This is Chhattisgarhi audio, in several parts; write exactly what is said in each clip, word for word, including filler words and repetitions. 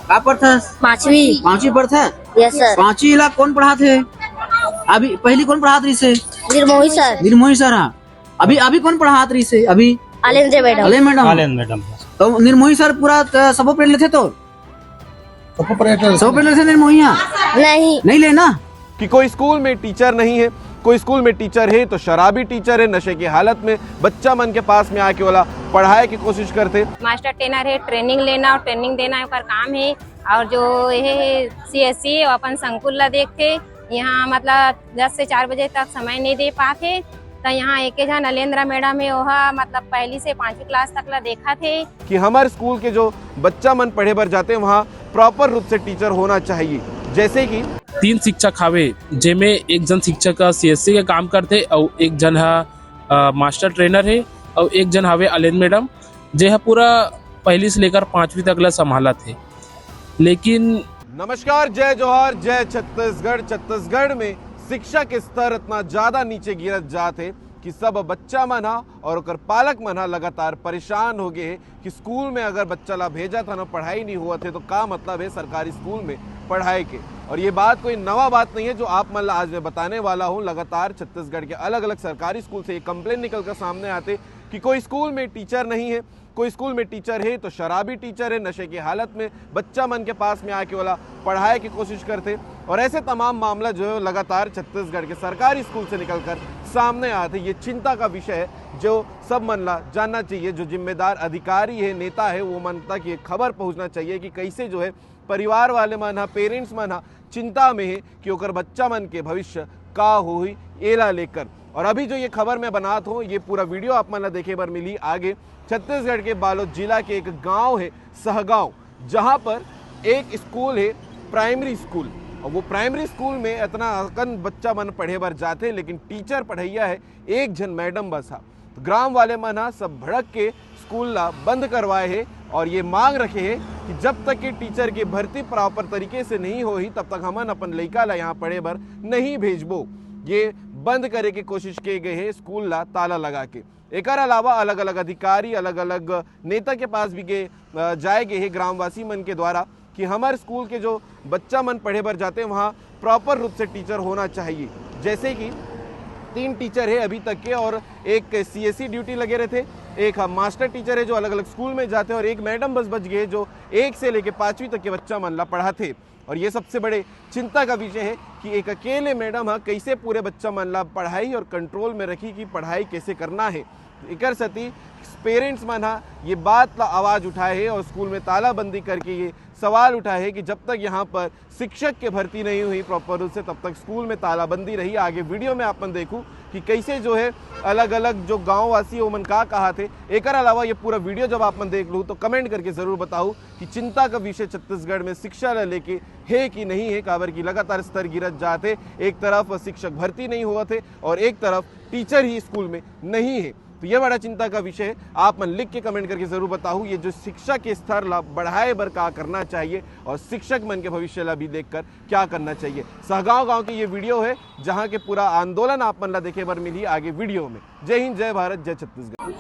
का पढ़थस? पांचवी। पांचवी पढ़थस? Yes sir. पांचवी ला कौन पढ़ात हे? अभी पहली कौन पढ़ात रहिस हे? निर्मोही सर। निर्मोही सर, हाँ। अभी, अभी कौन पढ़ात रहिस हे? अभी? अलेंद्र मैडम। अलेंद्र मैडम। अलेंद्र मैडम। तो निर्मोही सर पूरा, अ, सबो पढ़ लेथे तो? सबो पढ़ लेथे? सबो पढ़ लेथे निर्मोही, हाँ? नहीं। नहीं लेना? कि कोई स्कूल में टीचर नहीं है, कोई स्कूल में टीचर है तो शराबी टीचर है, नशे की हालत में बच्चा मन के पास में आके ओला पढ़ाए की कोशिश करथे। मास्टर ट्रेनर है, ट्रेनिंग लेना और ट्रेनिंग देना ओकर काम है। और जो ये सीएससी है, वो अपन संकुल ला देखथे। यहाँ मतलब दस से चार बजे तक समय नहीं दे पाथे, तो यहाँ एके झन अलेंद्रा मैडम है, ओहा मतलब पहली से पांचवी क्लास तक ला देखथे। कि हमर स्कूल के जो बच्चा मन पढ़े बर जाथे, वहाँ प्रॉपर रूप से टीचर होना चाहिए, जैसे कि तीन शिक्षक हावे, जेमे एक जन शिक्षक ह सीएससी के काम करथे, अउ एक जन ह, अ, मास्टर ट्रेनर हे, अउ एक जन हावे अलेंद्र मैडम, जे ह पूरा पहली से लेकर पांचवी तक ला संभालत हे। लेकिन नमस्कार, जय जोहार, जय छत्तीसगढ़। छत्तीसगढ़ में शिक्षा के स्तर इतना ज्यादा नीचे गिरत जात हे कि सब बच्चा मन ह और ओकर पालक मन ह लगातार परेशान हो गए हे कि स्कूल में अगर बच्चा ला भेजत हन, पढ़ाई नहीं होवत हे, तो का मतलब है सरकारी स्कूल में पढ़ाई के? और ये बात कोई नवा बात नहीं है, जो आप मन ला आज मैं बताने वाला हूँ। लगातार छत्तीसगढ़ के अलग-अलग सरकारी स्कूल से ये कंप्लेन निकल कर सामने आते कि कोई स्कूल में टीचर नहीं है, कोई स्कूल में टीचर है तो शराबी टीचर है, नशे की हालत में बच्चा मन के पास में आके ओला पढ़ाए की कोशिश करथे। और ऐसे तमाम मामला जो है लगातार छत्तीसगढ़ के सरकारी स्कूल से निकलकर सामने आते। ये चिंता का विषय है, जो सब मन ला जानना चाहिए। जो जिम्मेदार अधिकारी है, नेता है, वो मन तक ये खबर पहुंचना चाहिए कि कैसे जो है परिवार वाले मन ह, पेरेंट्स मन ह चिंता में हे कि ओकर बच्चा मन के भविष्य का होही, एला लेकर। और अभी जो ये खबर मैं बनात हूँ, ये पूरा वीडियो आप मन ला देखे बर मिली आगे। छत्तीसगढ़ के बालोद जिला के एक गांव है सहगांव, जहां पर एक स्कूल है, प्राइमरी स्कूल। और वो प्राइमरी स्कूल में इतना अकन बच्चा मन पढ़े बर जाथे, लेकिन टीचर पढ़ैया है एक झन मैडम बस हा। तो ग्राम वाले मन ह सब भड़क के स्कूल ला बंद करवाए हे और ये मांग रखे हे कि जब तक कि टीचर की भर्ती प्रॉपर तरीके से नहीं होही, तब तक हमन अपन लइका ला यहाँ पढ़े बर नहीं भेजबो। ये बंद करे के कोशिश किए गए हे स्कूल ला ताला लगा के। एकर अलावा अलग-अलग अधिकारी, अलग-अलग नेता के पास भी गे, अ, जाए गए हे ग्रामवासी मन के द्वारा कि हमर स्कूल के जो बच्चा मन पढ़े बर जाथे, वहाँ प्रॉपर रूप से टीचर होना चाहिए। जैसे कि तीन टीचर है अभी तक के और एक सीएससी ड्यूटी लगे रहथे, एक ह मास्टर टीचर है जो अलग-अलग स्कूल में जाथे और एक मैडम बस बच गए जो एक से लेके पाँचवीं तक के बच्चा मन ला पढ़ाथे। और ये सबसे बड़े चिंता का विषय है कि एक अकेले मैडम ह कैसे पूरे बच्चा मन ला पढ़ाई और कंट्रोल में रखी कि पढ़ाई कैसे करना है। एकर सेती पेरेंट्स मन ह ये बात ला आवाज उठाए हे और स्कूल में तालाबंदी करके ये सवाल उठाए हे कि जब तक यहाँ पर शिक्षक के भर्ती नहीं हुई प्रॉपर रूप से, तब तक स्कूल में तालाबंदी रही। आगे वीडियो में आप मन देखू कि कैसे जो है अलग-अलग जो गांववासी ओमन का कहा थे। एकर अलावा ये पूरा वीडियो जब आप मन देख लू तो कमेंट करके जरूर बताऊ कि चिंता का विषय छत्तीसगढ़ में शिक्षा ला लेके हे कि नहीं हे, काबर कि लगातार स्तर गिरत जात हे। एक तरफ शिक्षक भर्ती नहीं होवत हे और एक तरफ टीचर ही स्कूल में नहीं हे। तो ये बड़ा चिंता का विषय है। आप मन लिख के कमेंट करके जरूर बताओ, ये जो शिक्षा के स्तर ला बढ़ाए बर का करना चाहिए और शिक्षक मन के भविष्य ला भी देखकर क्या करना चाहिए। सहगांव गांव की ये वीडियो है, जहां के पूरा आंदोलन आप मन ला देखे बर मिली आगे वीडियो में। जय हिंद, जय भारत, जय छत्तीसगढ़।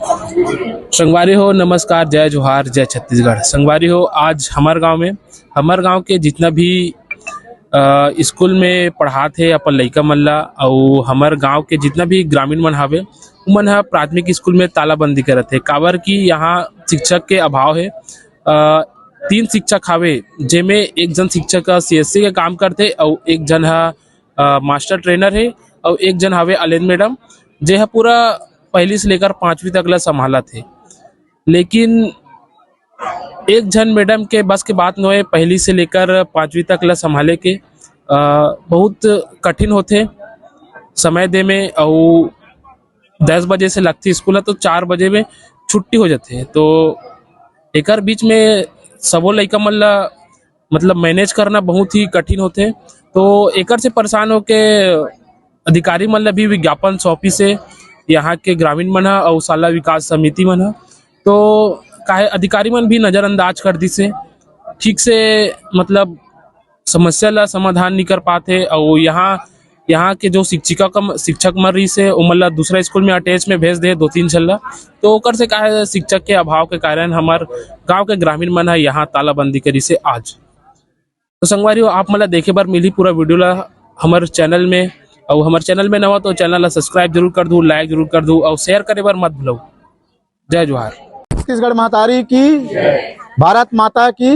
संगवारी हो, नमस्कार, जय जोहार, जय छत्तीसगढ़। संगवारी हो, आज हमर गांव में, हमर गांव के जितना भी, अ, स्कूल में पढ़ात हे अपन लइका मन ला, अउ हमर गांव के जितना भी ग्रामीण मन हावे, उमन ह प्राथमिक स्कूल में तालाबंदी करत हे, काबर कि यहाँ शिक्षक के अभाव हे। अ, तीन शिक्षक हावे, जेमे एक जन शिक्षक ह सीएससी के काम करथे, अउ एक जन ह, अ, मास्टर ट्रेनर हे, अउ एक जन हावे अलेन मैडम, जे ह पूरा पहली से लेकर पांचवी तक ला संभालत हे। लेकिन एक झन मैडम के बस के बात नोहे, पहली से लेकर पांचवी तक ला संभाले के, अ, बहुत कठिन होथे समय दे में। अउ दस बजे से लगथे स्कूल ह, तो चार बजे में छुट्टी हो जाथे। तो एकर बीच में सबो लइका मन ला मतलब मैनेज करना बहुत ही कठिन होथे। तो एकर से परेशान होके अधिकारी मन ल भी विज्ञापन सौंपिस हे यहाँ के ग्रामीण मन ह अउ शाला विकास समिति मन ह। तो काहे अधिकारी मन भी नजरअंदाज कर दिस हे, ठीक से मतलब समस्या ला समाधान नहीं कर पात हे। अउ यहाँ, यहाँ के जो शिक्षिका कम, शिक्षक मन रहिस हे, ओमन ला दूसरा स्कूल में अटैच में भेज दे दो तीन झन ला। तो ओकर से काहे शिक्षक के अभाव के कारण हमर गांव के ग्रामीण मन ह यहाँ तालाबंदी करिस हे आज। तो संगवारी हो, आप मन ला देखे बर मिलही पूरा video ला हमर channel में। अउ हमर channel में नवा तो channel ला subscribe जरूर कर दू, like जरूर कर दू अउ share करे बर मत भूलव। जय जोहार। छत्तीसगढ़ महतारी की, भारत माता की।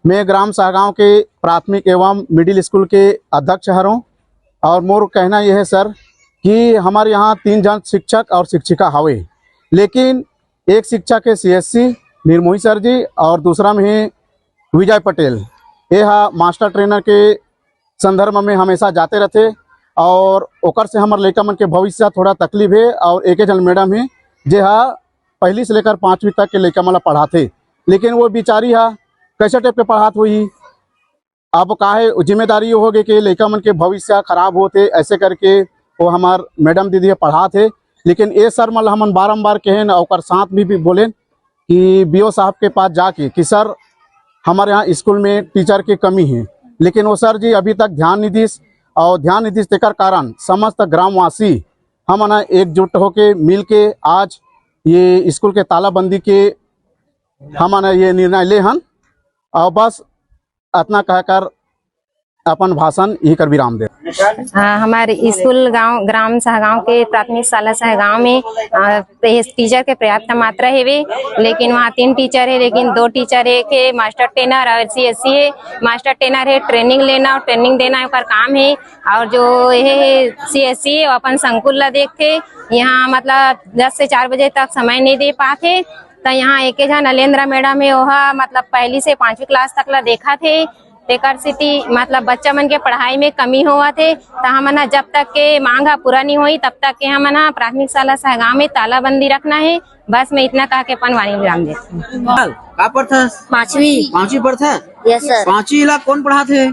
मैं ग्राम सहगांव के प्राथमिक एवं मिडिल स्कूल के अध्यक्ष हरों और मोर कहना यह है सर कि हमर यहाँ तीन झन शिक्षक और शिक्षिका हवे, लेकिन एक शिक्षक हे सीएससी निर्मोही सर जी और दूसरा में हे विजय पटेल। ये हा मास्टर ट्रेनर के संदर्भ में हमेशा जाते रहते और ओकर से हमर लइका मन के भविष्य थोड़ा तकलीफ हे। और एके झन मैडम हे जे हा पहली से लेकर पांचवी तक के लइका मन ला पढ़ाथे, लेकिन वो बिचारी हा कैसे टाइप के पढ़ात होही। अब का हे, जिम्मेदारी ये हो गे कि लइका मन के भविष्य खराब होथे, ऐसे करके वो हमार मैडम दीदी ह पढ़ात हे। लेकिन ए सर मन ल हमन बारंबार कहेन अउ ओकर साथ भी, भी बोलेन कि बीओ साहब के पास जाके कि सर, हमारे यहाँ स्कूल में टीचर की कमी है, लेकिन वो सर जी अभी तक ध्यान नहीं दिस। और ध्यान नहीं दिस तेकर कारण समस्त ग्रामवासी हमन ह एकजुट होके मिल के आज ये स्कूल के तालाबंदी के हमन ह ये निर्णय ले हन। और बस अतना कहकर अपन भाषण यही कर विराम दे। हाँ, हमारे स्कूल गांव, ग्राम सहगांव के प्राथमिक शाला सहगांव में, अ, टीचर के पर्याप्त मात्रा हेवे, लेकिन वहाँ तीन टीचर है, लेकिन दो टीचर, एक है मास्टर ट्रेनर और सीएससी है। मास्टर ट्रेनर है, ट्रेनिंग लेना और ट्रेनिंग देना ओकर काम है। और जो ये है सीएससी है, वो अपन संकुल ला देखते, यहाँ मतलब दस से चार बजे तक समय नहीं दे पाते। त यहाँ एके झन नलेंद्र मैडम हे, ओहा मतलब पहली से पांचवी क्लास तक ला देखत हे, तेकर सेती मतलब बच्चा मन के पढ़ाई में कमी होवत हे। त हमन ह जब तक के मांग ह पूरा नहीं होई, तब तक के हमन ह प्राथमिक शाला सहगांव में तालाबंदी रखना हे। बस मैं इतना कह के अपन वाणी विराम देती हूँ। का पढ़थस? पांचवी। पांचवी पढ़थस? Yes sir. पांचवी ला कौन पढ़ात हे?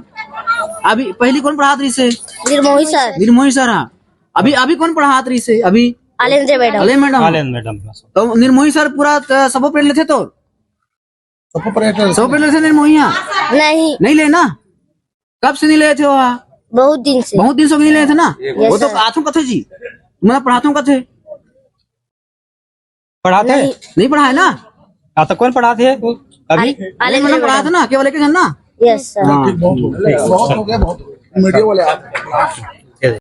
अभी पहली कौन पढ़ात रहिस हे? निर्मोही सर। निर्मोही सर, हाँ। अभी, अभी कौन पढ़ात रहिस हे? अभी? आलेंद्र मैडम। आलेंद्र मैडम। आलेंद्र मैडम। तो निर्मोही सर पूरा, अ, सबो पढ़ लेथे तो? सबो पढ़ लेथे। सबो पढ़ लेथे निर्मोही? नहीं। नहीं ले ना? कब से नहीं ले थे वो? बहुत दिन से। बहुत दिन से नहीं ले थे ना? यस वो तो सर। पढ़ाथों कथे जी। मैं पढ़ाथों कथे। पढ़ाथे? नहीं। नहीं पढ़ा है ना? हाँ, तो कौन पढ़ाथे? अभी? आले-, आलेंद्र मैडम पढ़ाथे मैडम। ना? केवल एक झन ना? Yes sir. हाँ। बहुत हो गया, बहुत हो गया, बहुत। मीडिया वाले आप।